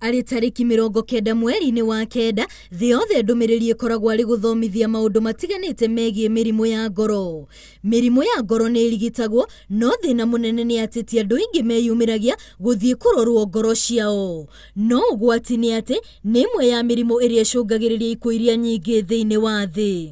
Arĩ tarĩki 90 mweri-inĩ wa kenda, thĩ yothe ndũmĩrĩri ĩkoragwo arĩ gũthomithia maũndũ matiganĩte megiĩ mĩrimũ ya ngoro. Mĩrimũ ya ngoro nĩ ĩrigitagwo, no thĩna mũnene nĩ atĩ ti andũ aingĩ meyumĩragia gũthiĩ kũrorwo ngoro ciao. No ũgwati nĩ atĩ nĩ ĩmwe ya mĩrimũ ĩrĩa ĩcũngagĩrĩria ikuũ iria nyingĩ thĩinĩ wa thĩ.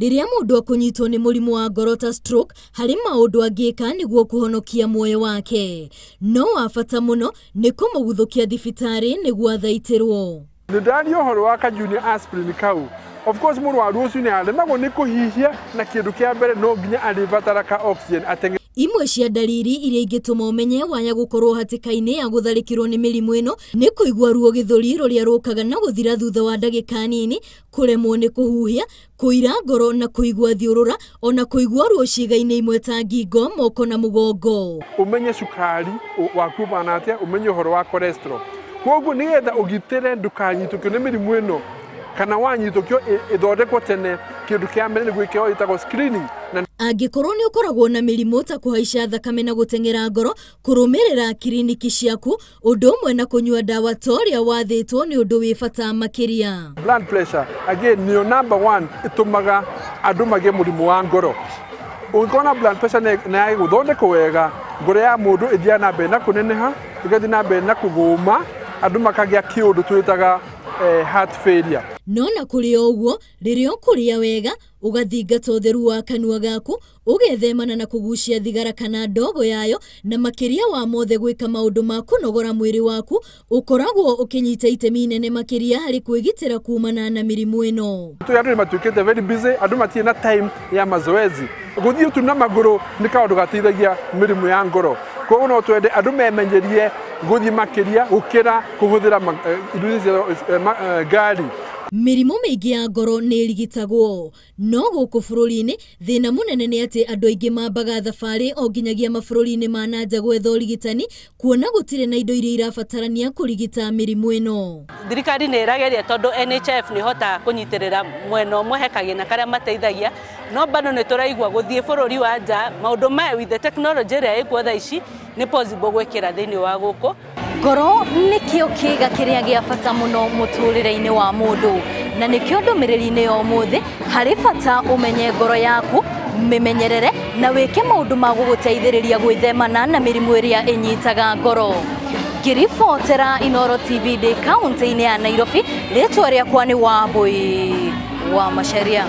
Rĩrĩa mũndũ akũnyitwo nĩ mũrimũ wa ngoro ta stroke, harĩ maũndũ angĩka nĩguo kũhonokia muoyo wake. No wa bata mũno nĩ kũmũguthũkia thibitarĩ nĩguo athaitĩrwo. Nĩ ndaria ũhoro wa ka junior aspirin kau. Of course mũrwaru ũcio nĩ aremagwo nĩ kũhihia na kĩndũ kĩa mbere no nginya arĩbatara ka oxygen ateng'ere. Imwe cia ndariri iria ingĩtũma ũmenye waya gũkorwo hatĩka-inĩ ya gũtharĩkĩrwo nĩ mĩrimũ ĩno nĩ kũigua ruo gĩthũri rũrĩa rũkaga na gũthira thutha wa ndagĩka nini, kũremwo nĩ kũhuhia, kũira ngoro na kũigua thiũrũra, ona kũigua ruo ciĩga-inĩ imwe ta ngingo, moko na mũgongo. Ũmenye cukari waku ũbana atĩa, ũmenye ũhoro wa cholesterol. Koguo nĩgetha ũgitĩre ndũkanyitũkio nĩ mĩrimũ ĩno kana wanyitũkio ĩthondekwo tene, kĩndũ kĩa mbere nĩ gwĩkĩrwo ĩtagwo screening. Angĩkorwo nĩ ũkoragwo na mĩrimũ ta kũhaica thakame na gũteng'era ngoro, kũrũmĩrĩra kiriniki ciaku ũndũ ũmwe na kũnyua ndawa ta ũrĩa wathĩtwo nĩ ũndũ wĩ bata makĩria. Blood pressure again nĩyo number 1 ĩtũmaga andũ magĩe mũrimũ wa ngoro. Ũngĩkorwo na blood pressure nĩ yage gũthondekwo wega, ngoro ya mũndũ ĩthiaga na mbere na kũneneha, ĩgathiĩ na mbere na kũgũma, andũ makagĩa kĩũndũ twĩtaga heart failure. No na kũrĩ o ũguo, rĩrĩa ũkũrĩa wega, ũgathingata ũtheru wa kanua gaku, ũgethemana na kũgucia thigara kana ndogo yayo, na makĩria wa mothe gwĩka maũndũ ma kũnogora mwĩrĩ waku, ũkoragwo ũkĩnyita itemi inene makĩria harĩ kwĩgitĩra kumana na mĩrimũ ĩno. Andũ nĩ matuĩkĩte very busy, andũ matirĩ na time ya mazoezi. Gũthiĩ tu na magũrũ nĩ kaũndũ gateithagia mĩrimũ ya ngoro. Koguo no twende andũ memenyerie gũthiĩ makĩria gũkĩra kũhũthĩra indo ici cia ngari. Mĩrimũ mĩingĩ ya ngoro nĩ ĩrigitagwo, no gũkũ bũrũri-inĩ thĩna mũnene nĩ atĩ andũ aingĩ mambaga thabarĩ o nginyagia mabũrũri-inĩ ma na nja gwetha ũrigitani, kuona gũtirĩ na indo iria irabatarania kũrigita mĩrimũ ĩno. Thirikari nĩ ĩrageria tondũ NHIF nĩ ĩhotaga kũnyitĩrĩra mwena ũmwe he kagĩna karĩa mateithagia, no bado nĩ tũraigua gũthiĩ bũrũri wa nja maũndũ maya with the technology ĩrĩa ĩkuo thaa ici nĩ possible gwĩkĩra thĩinĩ wa gũkũ. Ngoro nĩkĩo kĩĩga kĩrĩa gĩa bata mũno mũtũrĩre-inĩ wa mũndũ, na nĩkĩo ndũmĩrĩri-inĩ ya ũmũthĩ harĩ bata ũmenye ngoro yaku, mĩmenyerere na wĩke maũndũ ma gũgũteithĩrĩria gwĩthemana na mĩrimũ ĩrĩa ĩnyitaga ngoro. Ngĩribotera Inooro TV ndĩ kaũntĩ-inĩ ya Nairobi, rĩtwa rĩakwa nĩ Wambui wa Macharia.